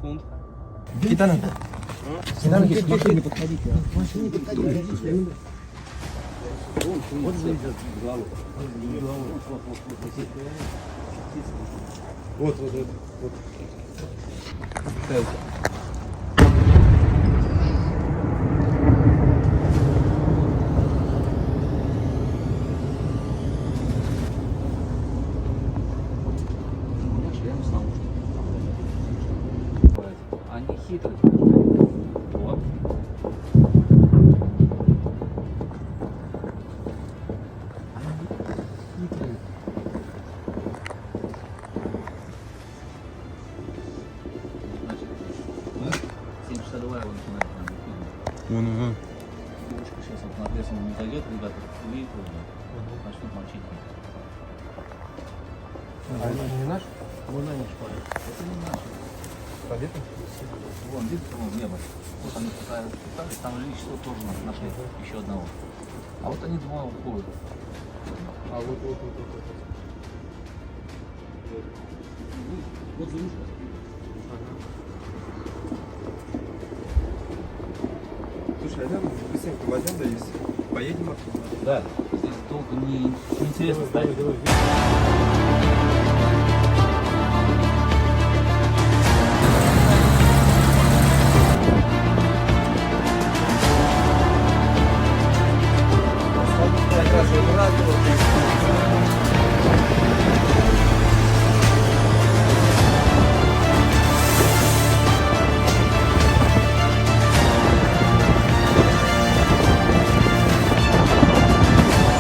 секунд. Вот, вот, вот. Вот. Они хитрые. Вот. Хитрые. Значит, 7,62 его начинает прям выкидывать. Вон, вон. Девушка сейчас вот на ответственную не зайдет, ребята увидят его, начнут мочить. А это не наш? Это не наши. Победа? Вон, видите, вон небо. Вот они пытались, там личество тоже нашли, еще одного. А вот они двое уходят. А вот, вот, вот, вот, вот. Вот заружка. Слушай, а быстренько возьмем, да и все. Поедем оттуда. Да. Здесь долго не интересно стоять.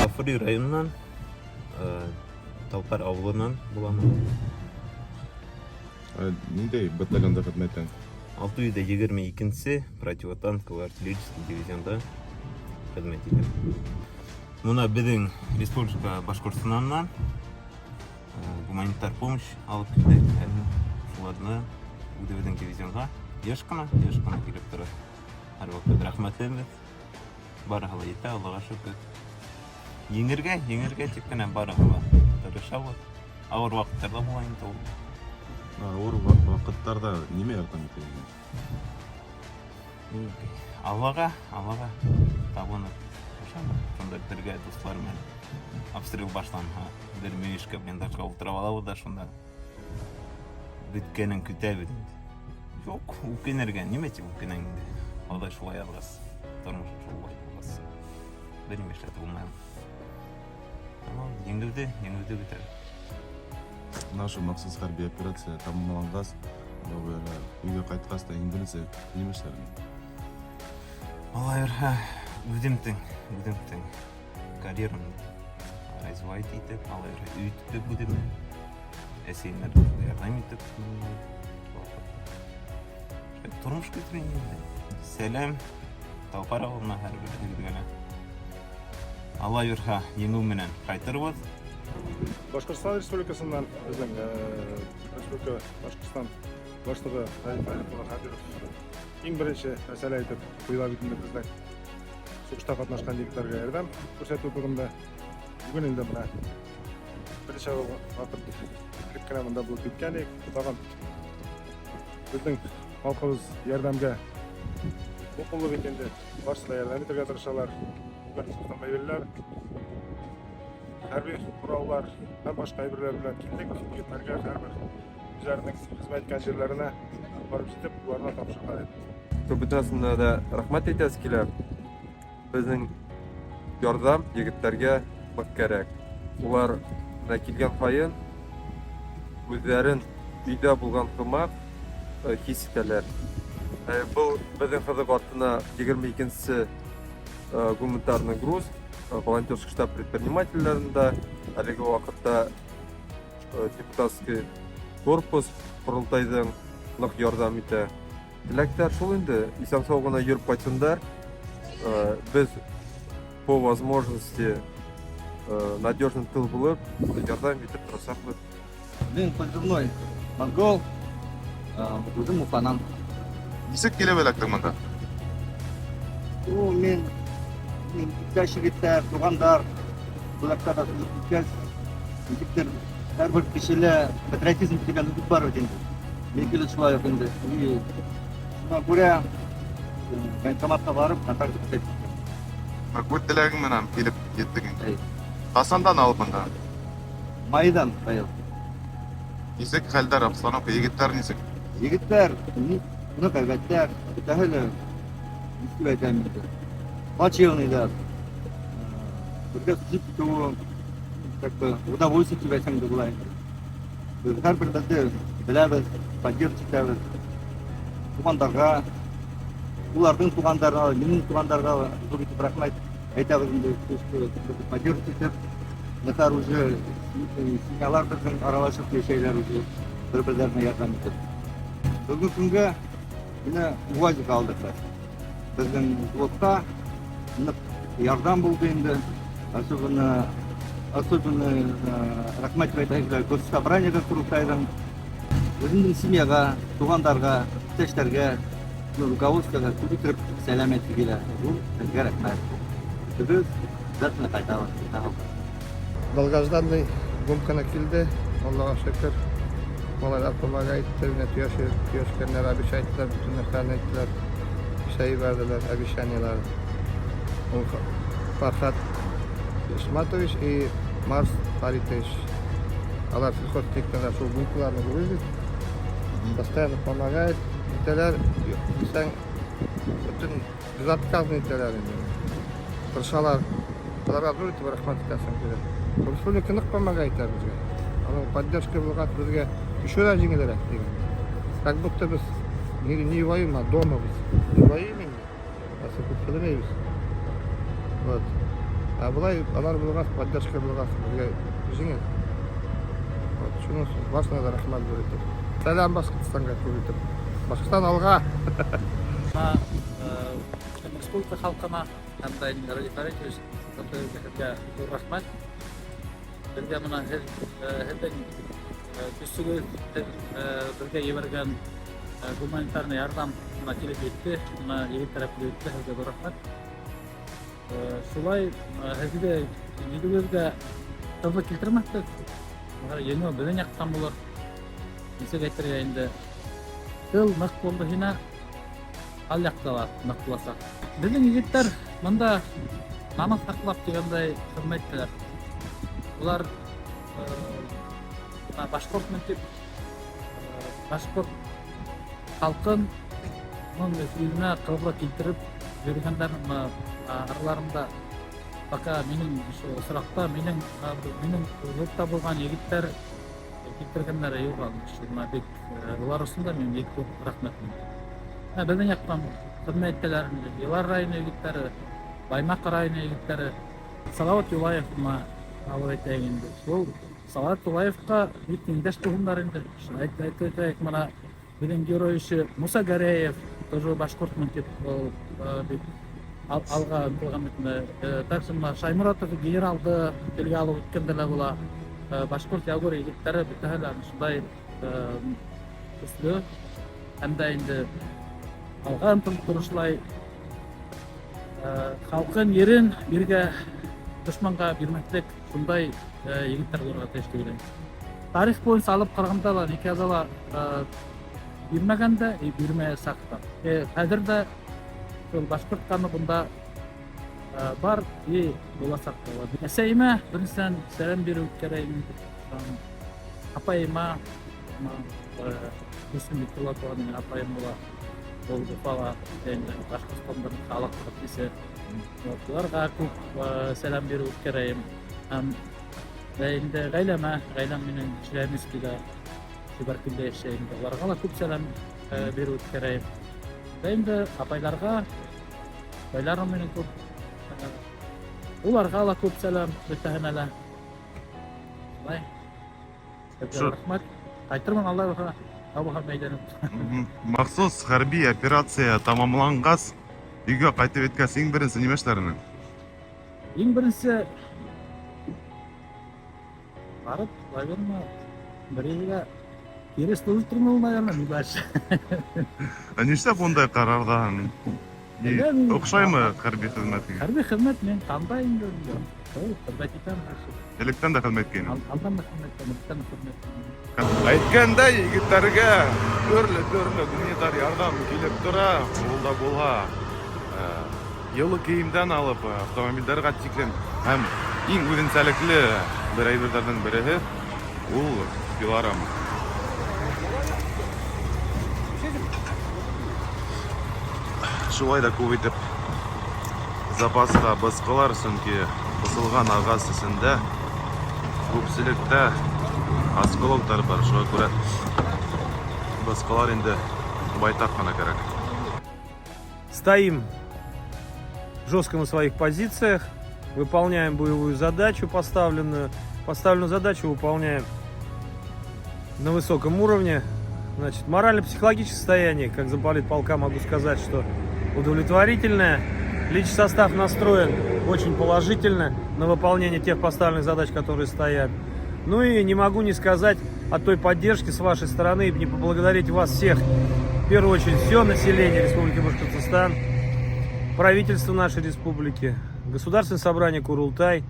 Гафури районынан, Талпар авылынан булам. Ниндәй батальонда хеҙмәт итәң? 622 противотанковый артиллерийский дивизионда хеҙмәт итәм. Мына беҙҙең Республика Башҡортостаннан гуманитар помощь алып килде. Шуларны үҙебеҙҙең дивизионға йыш ҡына, йыш ҡына килеп тора. Һәр ваҡыт рәхмәтлебеҙ. Барыһы ла етә, Аллаға шөкөр. Еңергә, еңергә тип кенә барыһы ла тырышабыҙ. Ауыр ваҡыттарҙа була инде ул. Ауыр ваҡыттарҙа нимә ярҙам итә инде? Аллаға, Аллаға табынып тырышабыҙ. Шунда бергә дуҫлар менән обстрел башланһа, бер мөйөшкә блиндажға ултырып алабыҙ да шунда бөткәнен көтәбеҙ инде. Юҡ, үкенергә, нимә тип үкенәң инде? Хоҙай шулай яҙғас, тормош шулай булғас. Бер нимә эшләтеп булмай. Ама еңеүҙе, еңеүҙе көтәбеҙ. Наша махсус хәрби операция тамамланғас, Алла өйгә ҡайтҡас та иң беренсе нимә эшләрһең? Алла бирһә, үҙемдең, үҙемдең карьерамды развивать итеп, Алла бирһә, өй төҙөп үҙемә, әсәйемә ярҙам итеп, шулай тормош көтөрөм инде. Сәләм Талпар ауылына һәр берегеҙгә лә. Алла бирһә, еңеү менән ҡайтырбыҙ. Башҡортостан Республикаһынан беҙҙең Республика Башҡортостан башлығы Радий Фәрит Хәбиров иң беренсе мәсьәлә итеп ҡуйыла бит инде беҙҙең һуғышта ҡатнашҡан егеттәргә ярҙам күрһәтеү тураһында. Бөгөн инде бына бер нисә ваҡыт элек кенә бында булып киткән инек. Тағын беҙҙең халҡыбыҙ ярҙамға ҡуллы бит инде, барыһы ла ярҙам итергә тырышалар. Бөгөн автомобилдәр, хәрби ҡораллар һәм башҡа әйберләр белән килдек. Егеттәргә һәр бер үҙҙәренең хеҙмәт иткән ерҙәренә барып етеп, уларына тапшырырға тип. Бөтәһенә лә рәхмәт әйтәсе килә. Беҙҙең ярҙам егеттәргә бик кәрәк. Улар менә килгән һайын үҙҙәрен өйҙә булған һымаҡ хис итәләр. Был беҙҙең һыҙыҡ артына 22-нсе гуманитарный груз волонтерский штаб предпринимателдәрендә әлеге ваҡытта депутатский корпус ҡоролтайҙың ныҡ ярҙам итә. Теләктәр шул инде, иҫән-һау ғына йөрөп ҡайтһындар. Беҙ по возможности надежный тыл булып, ярҙам итеп торасаҡбыҙ. Мин позывной Монгол, үҙем Уфанан. Нисек килеп эләктең бында? Ну, мин иптәш егеттәр, туғандар, бүләктәр киткәс, нисектер һәр бер кешелә патриотизм тигән өмөт бар бит инде. Минеке лә шулай уҡ инде. И шуңа күрә военкоматҡа барып контракт подписать иттем. Үҙ теләгең менән килеп еттең инде. Эйе. Ҡасандан алып бында? Майҙан быйыл. Нисек хәлдәр, обстановка, егеттәр нисек? Егеттәр ныҡ һәйбәттәр, бөтәһе лә, нисек әйтәм инде. Плачевныйҙар. Бергә служить итеүе, как бы, удовольствие тип әйтһәң дә була инде. Беҙ һәр беребеҙҙе беләбеҙ, поддерживать итәбеҙ. Туғандарға, уларҙың туғандарына, минең туғандарға ҙур итеп рәхмәт әйтәбеҙ инде, что беҙҙе поддерживать итеп, Нахар уже семьялар беҙҙең аралашып йәшәйҙәр уже, бер-берҙәренә ярҙам итеп. Бөгөнгө көнгә менә УАЗик алдыҡ беҙ. Беҙҙең взводҡа ныҡ ярҙам булды инде. Особенно рәхмәт тип әйтәһем килә госсобраниеға, ҡоролтайҙың. Үҙемдең семьяға, туғандарға, иптәштәргә, руководствоға күп итеп сәләм әйтеп килә. Ул һеҙгә рәхмәт. Беҙ обязательно ҡайтабыҙ. Долгожданный гумканы килде, Аллаға шөкөр. Малайлар помогает итте, менә төяшкәннәр, обещать иттеләр, бөтен нәрсәне әйттеләр. Шәй бирҙеләр, обещаниелар. Ул Фархат Ишматович и Марс Фаритович. Алар сельхозтехникалар шул гумкаларны грузит. Постоянно помогает. Итәләр, дисәң, бөтен безотказно итәләр инде. Тырышалар. Аларга ҙур итеп рәхмәт итәсем килә. Республика ныҡ помогает беҙгә. Аның поддержка булған беҙгә еще да еңелерәк тигән. Как будто беҙ не воюем, а дома беҙ. Не воюем инде. Асы күп белмәйбеҙ. Вот. А былай алар булғас, поддержка булғас, беҙгә еңел. Вот, шуның өсөн барыһына да рәхмәт ҙур итеп. Сәләм Башҡортостанға күп итеп. Башҡортостан алға! Бына республика халҡына һәм дә инде Радий Фәритович һеҙгә ҙур рәхмәт. Беҙгә бына һеҙҙең көсөгөҙ, һеҙ беҙгә ебәргән гуманитарный ярҙам бына килеп етте, бына егеттәр килеп етте, һеҙгә ҙур рәхмәт. Шулай һеҙгә йөҙөгөҙгә ҡыҙыл килтермәҫбеҙ. Еңеү беҙҙең яҡтан булыр. Нисек әйтергә инде? Тыл ныҡ булды һиңә, ал яҡта ла ныҡ буласаҡ. Беҙҙең егеттәр бында намыҫ һаҡлап тигәндәй хеҙмәт итәләр. Улар бына башҡортмон тип башҡорт халҡын йөҙөнә ҡыҙыл килтереп йөрөгәндәр бына араларында пока минең ошо осраҡта минең взводта булған егеттәр килтергәндәре юҡ әле. Бына бик улар өсөн дә мин бик күп рәхмәтлемен. Беҙҙең яҡтан хеҙмәт итәләр Илар районы егеттәре, Баймаҡ районы егеттәре. Салават Юлаев бына алып әйтәйек инде. Шул Салават Юлаевҡа бик тиңдәш булһындар инде. Шулай әйтәйек, бына беҙҙең герой еще Муса Гәрәев, тоже башҡортмон тип ул бик алға ынтылған бит инде. Также бына Шайморатов генералды телгә алып үткәндә лә була. Башҡорт яугир егеттәре бөтәһе лә шундай көслө һәм дә инде алға ынтылып торошлай халҡын, ерен биргә дошманға бирмәҫлек шундай егеттәр булырға тейеш тип уйлайым. Тарих буйынса алып ҡарағанда ла никогда ла бирмәгән дә и бирмәйәсәк тә. Хәҙер ҙә шул башҡорт ҡаны бында бар и буласаҡ та. Әсәйемә беренсенән сәләм биреү кәрәк инде. Апайыма, Гөлсөм Бикбулатова минең апайым була. Ул Уфала инде Башҡортостандың халыҡ артисы. Уларға күп сәләм биреү кәрәк. Һәм дә инде ғаиләмә, ғаиләм минең Челябинскиҙа, Сибәркүлдә йәшәй инде. Уларға ла күп сәләм биреү кәрәк. Дә инде апайларға, апайларым минең күп, уларға ла күп сәләм бөтәһенә лә. Шулай. Һеҙгә рәхмәт. Ҡайтырмын Алла булһа, һау әйләнеп. Махсус хәрби операция тамамланғас, өйгә ҡайтып еткәс, иң беренсе нимә эшләрһең? Иң беренсе барып, наверное, бер ергә кире служить иттермен, наверное, не дальше. Ә нишләп ундай ҡарарҙаһың? Беләм. Оҡшаймы хәрби хеҙмәтегеҙ? Хәрби хеҙмәт мин ҡандай инде ул. Шул хеҙмәт итәм. Электән дә хеҙмәт иткәйнең. Алдан да хеҙмәт итәм, электән дә хеҙмәт итәм. Әйткәндәй, егеттәргә төрлө-төрлө гуманитар ярҙам килеп тора. Ул да булһа, йылы кейемдән алып, автомобилдәргә тиклем һәм иң үҙенсәлекле бер әйберҙәрҙең береһе ул пилорама. Шулай да күп итеп запасҡа бысҡылар, сөнки ҡыҫылған ағас эсендә күпселектә осколоктар бар, шуға күрә бысҡылар инде байтаҡ ҡына кәрәк. Стоим жестко на своих позициях, выполняем боевую задачу поставленную. Поставленную задачу выполняем на высоком уровне. Значит, морально-психологическое состояние, как замполит полка, могу сказать, что удовлетворительное. Личный состав настроен очень положительно на выполнение тех поставленных задач, которые стоят. Ну и не могу не сказать о той поддержке с вашей стороны, не поблагодарить вас всех. В первую очередь, все население Республики Башкортостан, правительство нашей республики, Государственное собрание Курултай,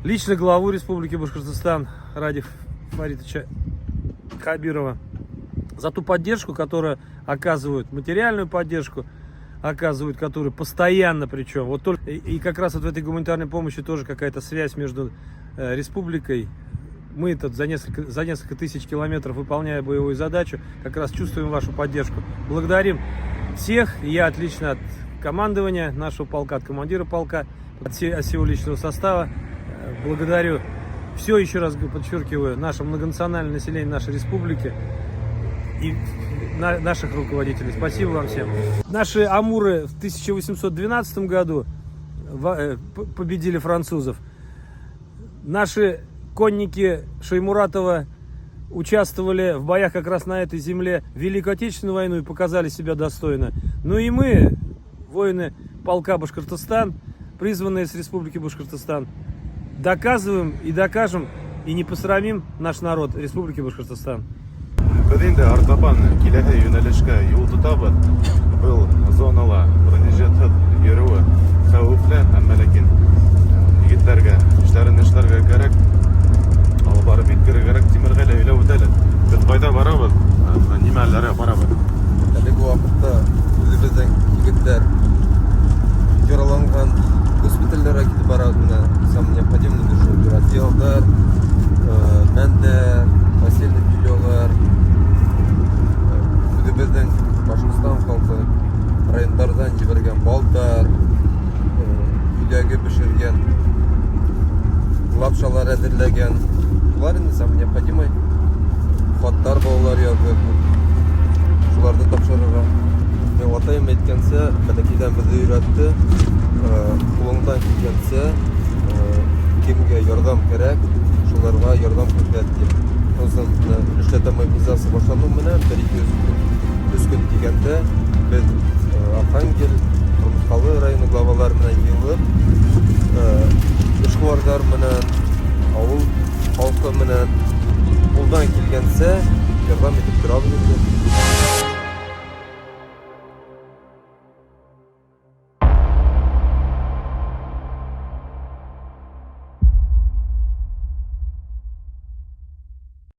лично главу Республики Башкортостан Радия Фаритовича Хабирова за ту поддержку, которую оказывают, материальную поддержку оказывают, которую постоянно причем. Вот только, и как раз вот в этой гуманитарной помощи тоже какая-то связь между республикой. Мы тут за несколько тысяч километров, выполняя боевую задачу, как раз чувствуем вашу поддержку. Благодарим всех. Я отлично от командования нашего полка, от командира полка, от всего личного состава. Благодарю все, еще раз подчеркиваю, наше многонациональное население нашей республики и наших руководителей. Спасибо вам всем. Наши амуры в 1812 году победили французов. Наши конники Шаймуратова участвовали в боях как раз на этой земле в Великую Отечественную войну и показали себя достойно. Ну и мы, воины полка Башкортостан, призванные с Республики Башкортостан, доказываем и докажем и не посрамим наш народ Республики Башкортостан. Беҙ инде артабан киләһе йүнәлешкә юл тотабыҙ. Был зонала бронежилетһыҙ йөрөүе хәүефле, әммә ләкин егеттәргә эштәрен эшләргә кәрәк. Алып барып еткерергә кәрәк. Тимерғәле, һөйләп үт әле. Беҙ ҡайҙа барабыҙ? Нимәләргә барабыҙ? Әлеге ваҡытта үҙебеҙҙең егеттәр яраланған госпиталдәргә китеп барабыҙ. Менә самый необходимый шул одеялдар, мендәр, постельный бельелар. Үҙебеҙҙең Башҡортостан халҡы райондарҙан ебәргән балдар, өйҙәге бешергән лапшалар әҙерләгән. Улар инде самый необходимый хаттар балалар яҙҙы. Шуларҙы тапшырырға. Минең атайым әйткәнсә, бәләкәйҙән беҙҙе өйрәтте. Ҡулыңдан килгәнсә, кемгә ярҙам кәрәк, шуларға ярҙам күрһәт тип. Шунан менә өлөшләтә мобилизация башланыу менән бер ике көн, өс көн тигәндә беҙ Архангел, Ҡырмыҫҡалы районы главалары менән йыйылып, эшҡыуарҙар менән, ауыл халҡы менән ҡулдан килгәнсә ярҙам итеп торабыҙ инде.